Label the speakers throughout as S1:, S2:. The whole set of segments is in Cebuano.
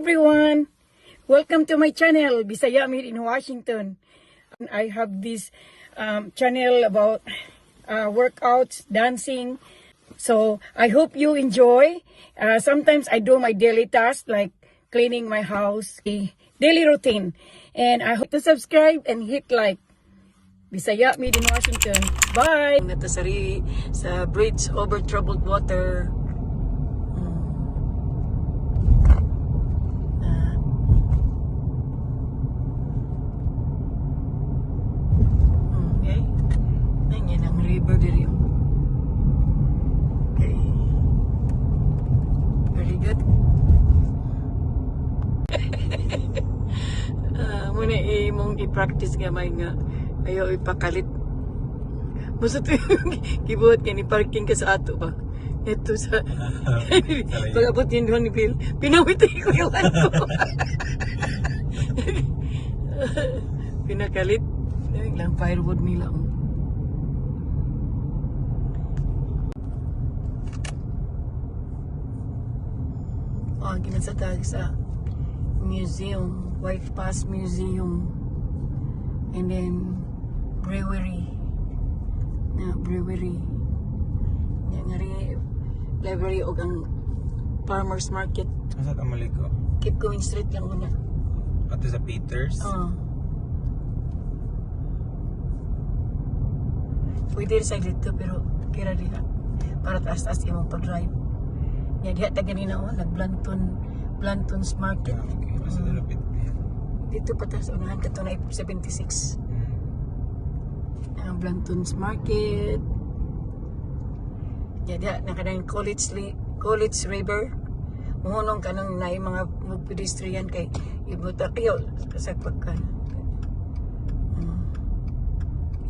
S1: Everyone! Welcome to my channel, Bisaya Made in Washington. I have this channel about workouts, dancing. So I hope you enjoy. Sometimes I do my daily tasks like cleaning my house, a daily routine. And I hope to subscribe and hit like. Bisaya Made in Washington. Bye! Natasari sa Bridge Over Troubled Water. Okay. Nanyan ang river diri. Okay. Very good. Ah, muna imong i-practice nga may nga ayaw ipakalit. Basta to gibuhat kay ni parking ka sa ato ba. Ito sa pag-abot yun doon ni Bill, pinawit ko yung ano ko. Pinakalit. Lang firewood nila. Oh. Oh, ginasa tag sa museum, White Pass Museum. And then brewery. Na brewery. Nga nga rin, library og ang farmers market.
S2: Asa ta maliko?
S1: Keep going straight lang muna.
S2: Ato sa Peters.
S1: Oo. Pwede rin sa dito pero kira diha. Para taas-taas imong pag-drive. Ya diha ta ganina oh, nag Blanton's Market.
S2: Ah, okay. Asa ta lapit?
S1: Dito pa taas unahan kato na 76. Ang Blanton's Market. Ya diha na kanang College River. Muhunong kanang naay mga pedestrian kay ibuta kayo sa pagkan.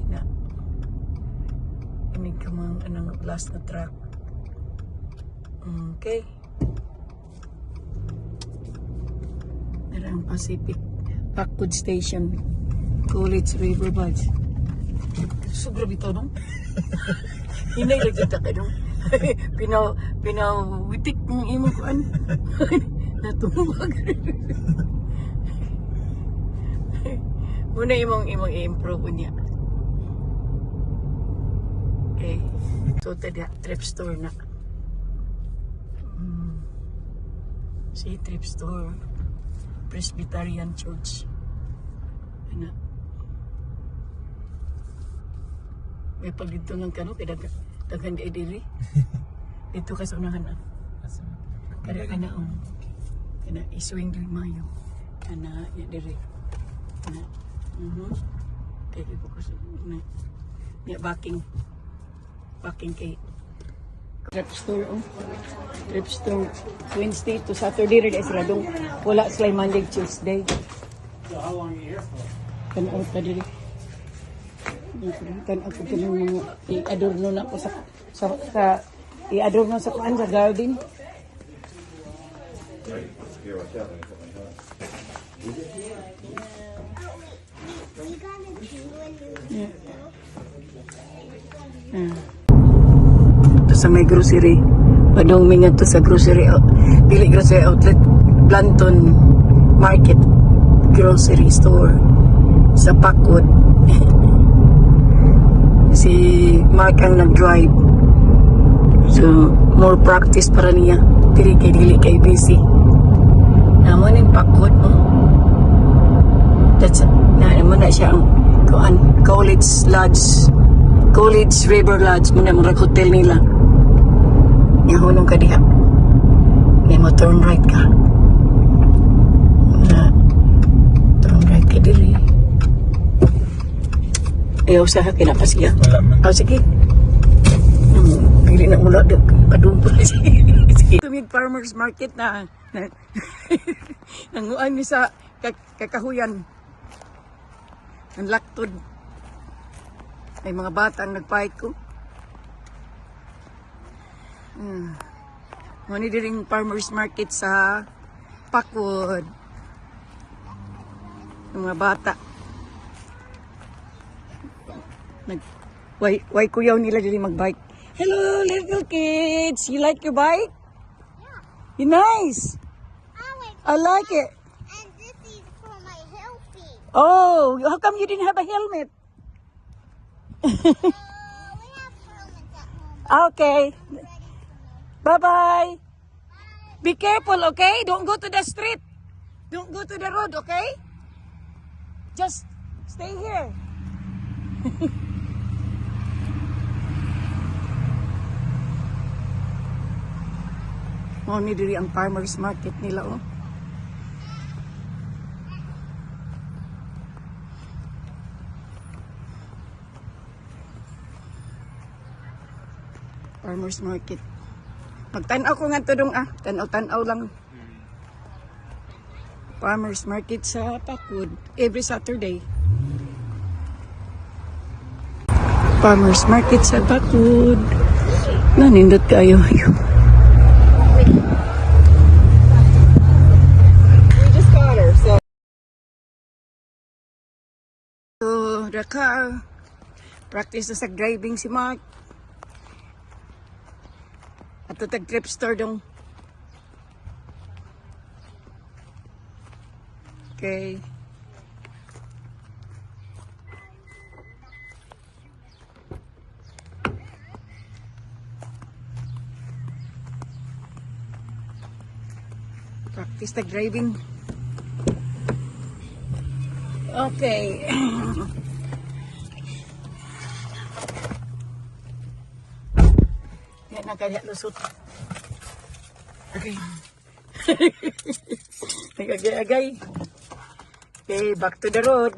S1: Ina. Inig ka mga anong last na truck. Okay. Nara ang Pacific Packwood Station. College River Bridge. Sobra bitaw nung. Hinay lang kita ka nung. Pinaw, pinawitik ng imong kuan. Natumbag. Muna imong imong i-improve niya. Okay. So, tadi thrift store na. See, thrift store. Presbyterian Church. Ano? May pag dito ng kano, kay daghan di diri. Dito ka sa unahan ah.
S2: Asa?
S1: Kaya kana oh. Kana iswing diri mayo. Kana ya diri. Kana. Kay ko na. Ya backing. Backing kay thrift store oh. Thrift store Wednesday to Saturday rin sila dong. Wala sila Monday, Tuesday.
S3: So how long are you here for?
S1: Tanaw ta diri. Tanaw ko kanang mga i-adorno na ko sa i-adorno sa kuan sa garden.
S4: We got a penguin who's
S1: Yeah. Ah. Ito sa may grocery. Padong mi nga to sa grocery dili grocery outlet, Blanton Market grocery store sa Packwood. Si Mark ang nag-drive. So, more practice para niya. Dili kay dili kay busy. Namo ning Packwood. Oh. That's na mo na siya ang kuan College Lodge. College River Lodge mo na mga hotel nila. Nihunong ka diha. May mo turn right ka. Na turn right ka diri. Ayaw sa ka siya.
S2: Wala man.
S1: Oh, sige. Pili na mula kadumpol. Sige. Tumig farmers market na. Na nanguan mi sa kakahuyan. Ang laktod. May mga bata ang nagpahit ko. Muna diring farmers market sa Packwood. Yung mga bata. Nag why kuyaw nila diri magbike. Hello little kids, you like your bike? Yeah. You nice.
S4: I like
S1: I like it.
S4: And this is for my helping.
S1: Oh, how come you didn't have a helmet?
S4: We have helmets at home, but I'm ready for my
S1: Bye-bye. Be careful, okay? Don't go to the street. Don't go to the road, okay? Just stay here. Mao ni diri ang farmers market nila, oh. Farmers market. Pagtan-aw ko nga dong ah, tan-aw-tan-aw lang. Farmers market sa Packwood every Saturday. Farmers market sa Packwood. Nanindot kayo.
S5: We just got her, so
S1: So, the car. Practice na sa driving si Mark. At tag trip store dong. Okay. Practice the driving. Okay. Yan na kaya lusot. Okay. Nagagay-agay. Okay, back to the road.